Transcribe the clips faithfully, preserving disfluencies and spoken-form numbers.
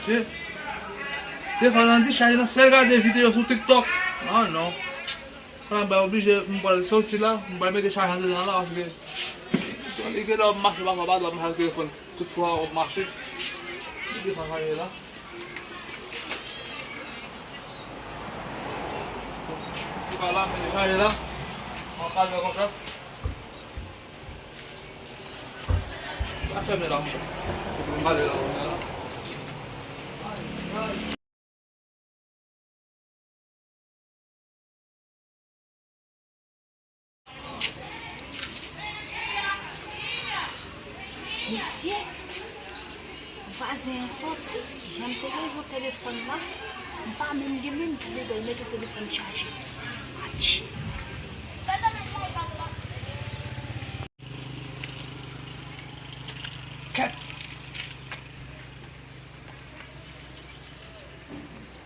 Mesye, telefòn nan dichaje nan sèl gade videyo sou TikTok. Ah non. Fò m bay oblije, m pral soti la, m pral mete chaj andedan la, paske li gen lè w ap mache, pafwa pa dwe ap mache ak telefòn. Tout fwa w ap mache, li desann chaje la. Antouka la, m mete chaje la. An kalme konsa. Pa fèmen la, m pral ale la, m pral ale la. Mesye, vwazen an soti, jan m te rezo telefòn nan, m pa menm gen menm pou m mete telefòn chaje. Atchi. Kèt.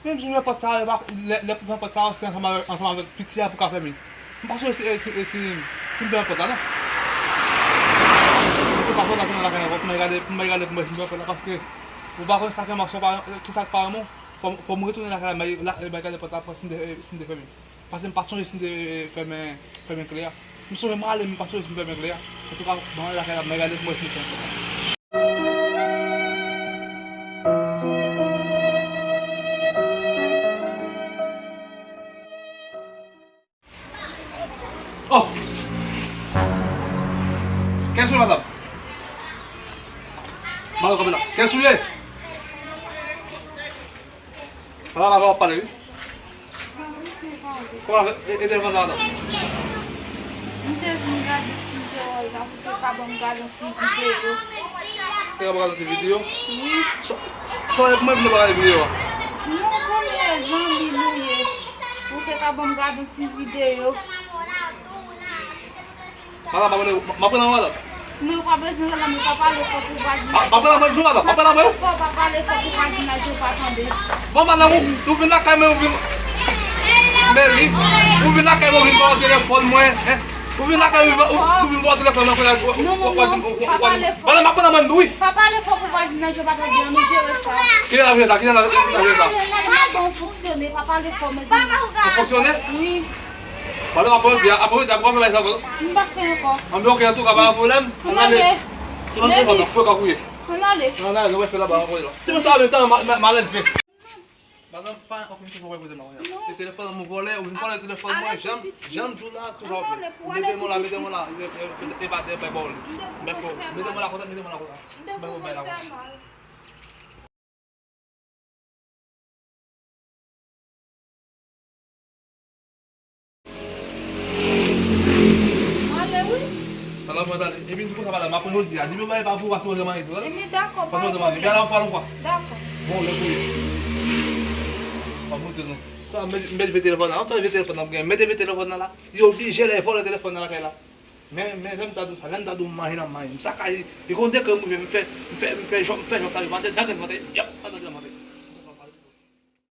Menm si m fè pòt sa, lè, lè pou fè pòt sa, se ansanm avèk, ansanm avèk piti a pou ka fèmen. M pa sonje si, si, si, si m fèmen pòt la, non. Pou ka fè pòt la tounen lakay la, pou m gade, pou m gade, pou m wè si m fèmen pòt la, paske ou pa konn sa k ap mache, ki sa k pa renmen, fò, fò m retounen lakay la, m al, m al gade pòt la, si m te, si m te fèmen. Paske m pa sonje si m te fèmen, fèmen kle a. M sonje m ale, m pa sonje si m fèmen kle a. Antouka, ban m ale lakay la, m al gade pou m wè si m fèmen kle a. Oh! Kiyès ou ye, madanm? Madanm, kanpe la. Kiyès ou ye? Papa, papa, w ap pale, wi. Kòman e, e telefòn sa, madanm? M te vin gade si m te wè l la, pou te ka ban m gade yon ti videyo. Te ka ban m gade yon ti videyo? Wi. Sa, sa w wè pou mwen vin gade videyo a? Non, konnen zanmi nou ye. Ou te ka ban m gade yon ti videyo. Madanm, m ap rele w, m ap rele w, madanm. Non, ou pa bezwen rele m, pa pale fò pou vwazinaj yo pa tande. M ap rele w, m ap rele w, madanm. Pa pale fò, pa pale fò pou vwazinaj yo pa tande. Bon, madanm, ou, ou vin lakay mwen, ou vin. Men li, ou vin lakay mwen, ou vin pran telefòn mwen, en. Ou vin lakay mwen, ou, ou vin pran telefòn mwen, kounye a, ou, ou, ou, ou, ou, ou, madanm, m ap rele w, wi. Pa pale fò pou vwazinaj yo pa tande, ann nou jere sa. Kilè n ap jere sa, kilè n ap, n ap jere sa? Kilè n ap jere sa? Fonksyone, pa pale fò, mezanmi. Ou fonksyone? Wi. Pale m apre jodi a, apre jodi a, pou w fè bagay sa ankò. M pa fè ankò. Anben, oke, antouka, pa gen pwoblèm. Ann ale. Ann ale. Ann ale, nou wè fè laba ankò la. Tout sa, menm tan, ma, ma, malèn fè. Madanm, pa okenn kesyon pou poze m la, kounye a. Non. E telefòn m ou vòlè, ou vin vòlè telefòn mwen, jan, jan m di w la, tout sa w fè. Mete mwen la, mete mwen la, e, e, e, e pa de bay bòl. Mete mwen la konsa, mete mwen la konsa. Mete mwen bay la konsa. Mwen ale, wi. Ala mwen ale. Epi di konsa, madanm, m ap pran jodi a. Depi w bay pa pou w, pa sipoze manje tou, tande? Ebyen, dakò, pa gen pwoblèm. Epi ala yon fwa, yon fwa. Dakò. Bon, lè pou ye. W ap montre nou. Sa, m, m vye telefòn nan. Sa, vye telefòn nan, mete vye telefòn nan la. Li oblije lè vòlè telefòn nan lakay la. Men, men, lè m ta di w sa, lè m ta di w m manje, n ap manje. M sakaje, li gon de krèm mouve, m fè, m fè, m fè jòf, m fè jòf la, li vante, dagren vante, yòp, vante, vante.